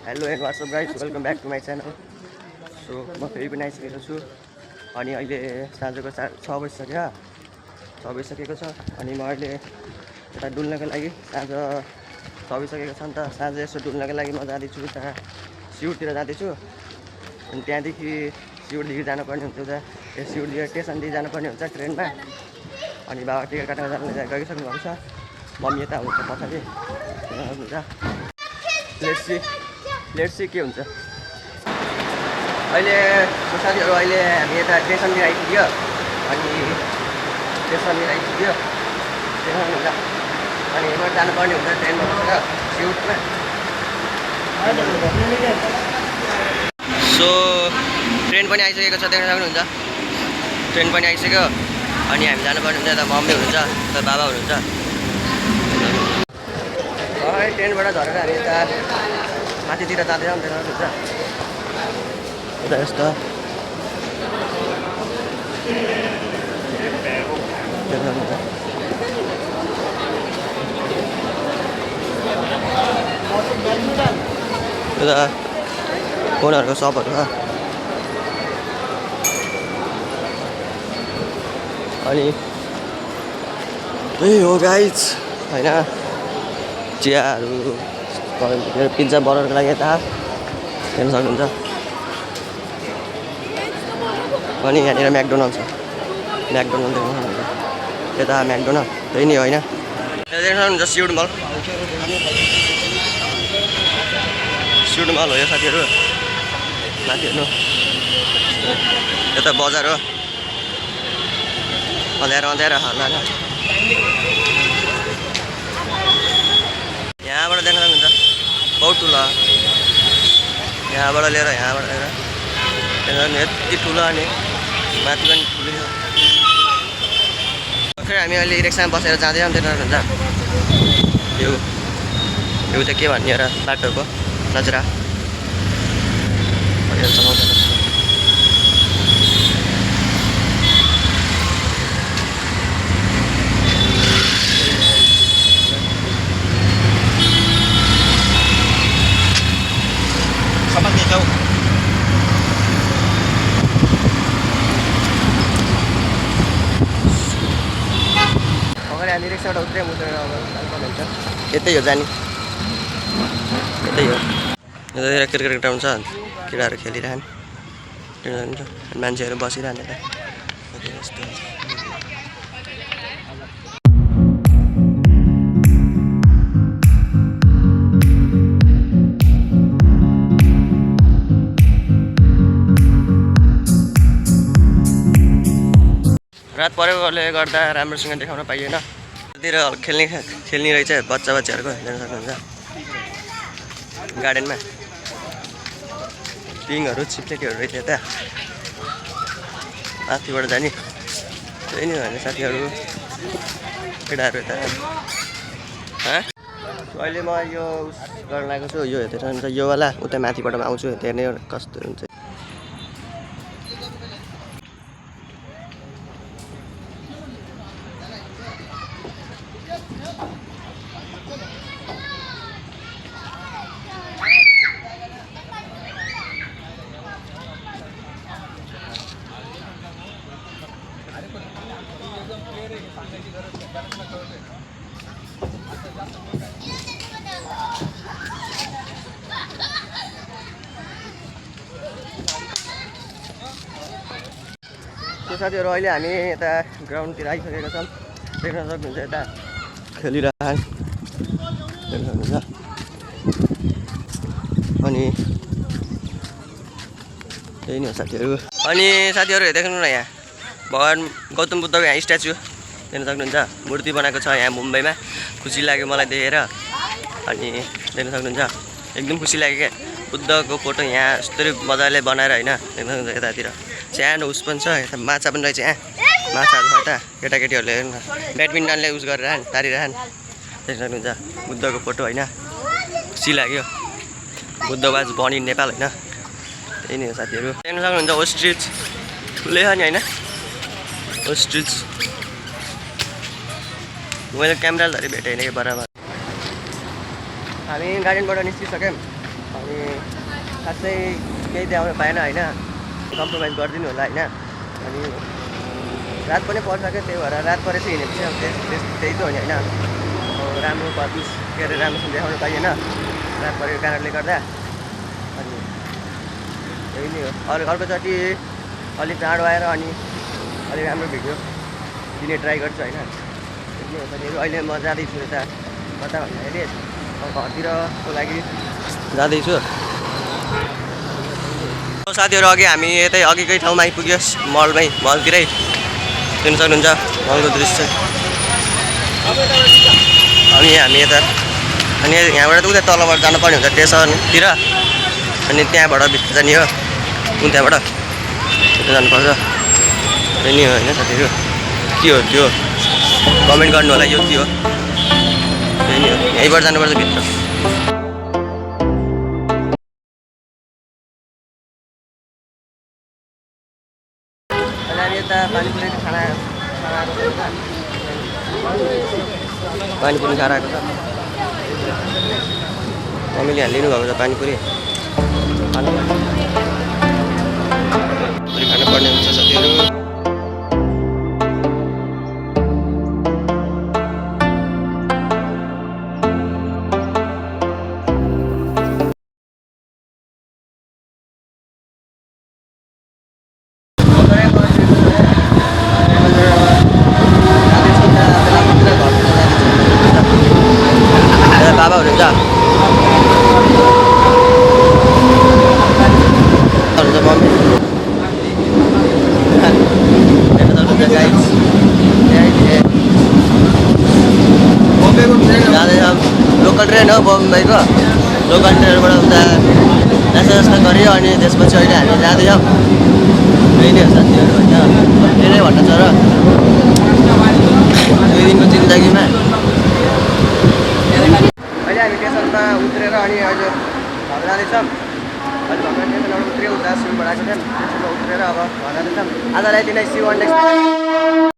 Hello and what's up guys, welcome back to my channel. So म फेरि पनि आइसकेको छु अनि अहिले साँझको 6 बजिसक्यो। 6 बजिसकेको छ अनि म अहिले यता डुल्नको लागि साँझ 6 बजिसकेको छ नि त। साँझ यसो डुल्नको लागि म जाँदैछु उता सिउरतिर जाँदैछु अनि त्यहाँदेखि सिउरदेखि जानुपर्ने हुन्छ उता सिउरदेखि स्टेसनदेखि जानुपर्ने हुन्छ ट्रेनमा अनि बाबा टिकट काटेर गइसक्नु भएको छ। मम्मी यता हुन्छ पछाडि हुन्छ। लेट्स सी के हुन्छ। अहिले साथीहरू अहिले हामी यता स्टेसनतिर आइपुग्यो अनि स्टेसनतिर आइपुग्यो हुन्छ अनि यहाँबाट जानुपर्ने हुन्छ ट्रेनमा बसेर सिउटमा। सो ट्रेन पनि आइसकेको छ, देख्न सक्नुहुन्छ। ट्रेन पनि आइसक्यो अनि हामी जानुपर्ने हुन्छ। यता मम्मी हुनुहुन्छ, यता बाबा हुनुहुन्छ। ट्रेनबाट झरेर हामी यता माथितिर जाँदैछ नि देख्नुहुन्छ। यता यस्तो यता फोनहरूको सपहरू छ अनि त्यही हो गाइज होइन। चियाहरू पिज्जा बनाउनको लागि यता हेर्न सक्नुहुन्छ। अनि यहाँनिर म्याकडोनल्ड छ, म्याकडोनल्ड देख्न सक्नुहुन्छ। यता म्याकडोनल्ड त्यही नि होइन, यहाँ देख्न सक्नुहुन्छ सिउड मल। सिउड मल हो यो साथीहरू, माथि हेर्नु। यता बजार हो, अँध्यारो हल्ला। यहाँबाट देख्न सक्नुहुन्छ बहुत ठुलो, यहाँबाट लिएर यहाँबाट लिएर यति ठुलो अनि माथि पनि ठुलो छ। फेरि हामी अहिले रिक्सामा बसेर जाँदैछौँ देख्न सक्नुहुन्छ। यो चाहिँ के भन्ने एउटा बाटोको नजरा चलाउँछ। हामी रिक्साबाट उत्रै मुद्रेर हुन्छ। यतै हो जाने, यतै हो। यतातिर क्रिकेट ग्राउन्ड छ, केटाहरू खेलिरहन्, मान्छेहरू बसिरहन् यता। रात परेकोले गर्दा राम्रोसँग देखाउन पाइएन। तिर खेल्ने रहेछ बच्चाहरूको देख्न सक्नुहुन्छ। गार्डनमा पिङहरू छिप्लेकेहरू रहेछ यता माथिबाट जाने। त्यही नि भने साथीहरू केटाहरू यता। अहिले म यो गर्न लागेको छु, यो हेर्दै सक्नुहुन्छ। योवाला उता माथिबाट आउँछु, हेर्ने कस्तो हुन्छ। साथीहरू अहिले हामी यता ग्राउन्डतिर आइसकेका छौँ, देख्न सक्नुहुन्छ। यता खेलिरहन् देख्न सक्नुहुन्छ। अनि त्यही नै हो साथीहरू। अनि साथीहरू देख्नु न, यहाँ भगवान् गौतम बुद्धको यहाँ स्ट्याचु देख्न सक्नुहुन्छ। मूर्ति बनाएको छ यहाँ मुम्बईमा। खुसी लाग्यो मलाई देखेर अनि देख्न सक्नुहुन्छ। एकदम खुसी लाग्यो क्या, बुद्धको फोटो यहाँ यस्तरी मजाले बनाएर होइन देख्न सक्नुहुन्छ। यतातिर सानो उस पनि छ, यता माछा पनि रहेछ। यहाँ माछाहरू छ यता, केटाकेटीहरूले हेर्नु ब्याडमिन्टनले उस गरिरहन्, तारिरहन् देख्न सक्नुहुन्छ। बुद्धको फोटो होइन, खुसी लाग्यो। बुद्धवाज बनी नेपाल होइन, त्यही नै हो साथीहरू। देख्न सक्नुहुन्छ ओस्ट्रिच ठुलै छ नि होइन, ओस्ट्रिच। मैले क्यामेरा धरि भेटेँ नि बराबर। हामी गार्डनबाट निस्किसक्यौँ अनि खासै केही देखाउनु पाएन होइन, कम्प्रोमाइज गरिदिनु होला होइन। अनि रात पनि पर्छ क्या, त्यही भएर रात परेपछि हिँडेपछि अब त्यही त हो नि होइन। राम्रो भर्पिस के अरे राम्रोसँग देखाउनु पाइएन रात परेको कारणले गर्दा। अनि त्यही नै हो। अर्कोचोटि अलिक चाँडो आएर अनि अलिक राम्रो भिडियो दिने ट्राई गर्छु होइन। त्यही नै हो साथीहरू। अहिले म जाँदैछु यता कता भन्दाखेरि घरतिरको लागि जाँदैछु। साथीहरू अघि हामी यतै अघिकै ठाउँमा आइपुग्यो, मलतिरै देख्न सक्नुहुन्छ मलको दृश्य। अनि हामी यता अनि यहाँबाट उता तलबाट जानुपर्ने हुन्छ स्टेसनतिर, अनि त्यहाँबाट भित्र जाने हो, त्यहाँबाट यता जानुपर्छ। त्यही नै हो होइन साथीहरू। के हो त्यो कमेन्ट गर्नु होला, यो के हो। त्यही नै हो, यहीँबाट जानुपर्छ भित्र। यता पानीपुरी खाएर आएको छ। मम्मीले यहाँ लिनुभएको छ पानीपुरी खानुपर्ने हुन्छ साथीहरू। बाबा हुनुहुन्छ मम्मी जाँदैछौँ। लोकल ट्रेन हो बम्बईको, लोकल ट्रेनबाट उता नास्ता गऱ्यो अनि त्यसपछि अहिले हामी जाँदैछौँ। त्यही नै हो साथीहरू होइन, ट्रेनै भन्न छ र 2 दिनको जिन्दगीमा। अहिले हामी स्टेसनमा उत्रेर अनि अहिले घर जाँदैछौँ। अहिले भर्खर स्टेसनबाट उत्रियो, उता सुनबाट आएको थियौँ, स्टेसनमा उत्रेर अब घर जाँदैछौँ। आजलाई यति नै, सी यू अन नेक्स्ट।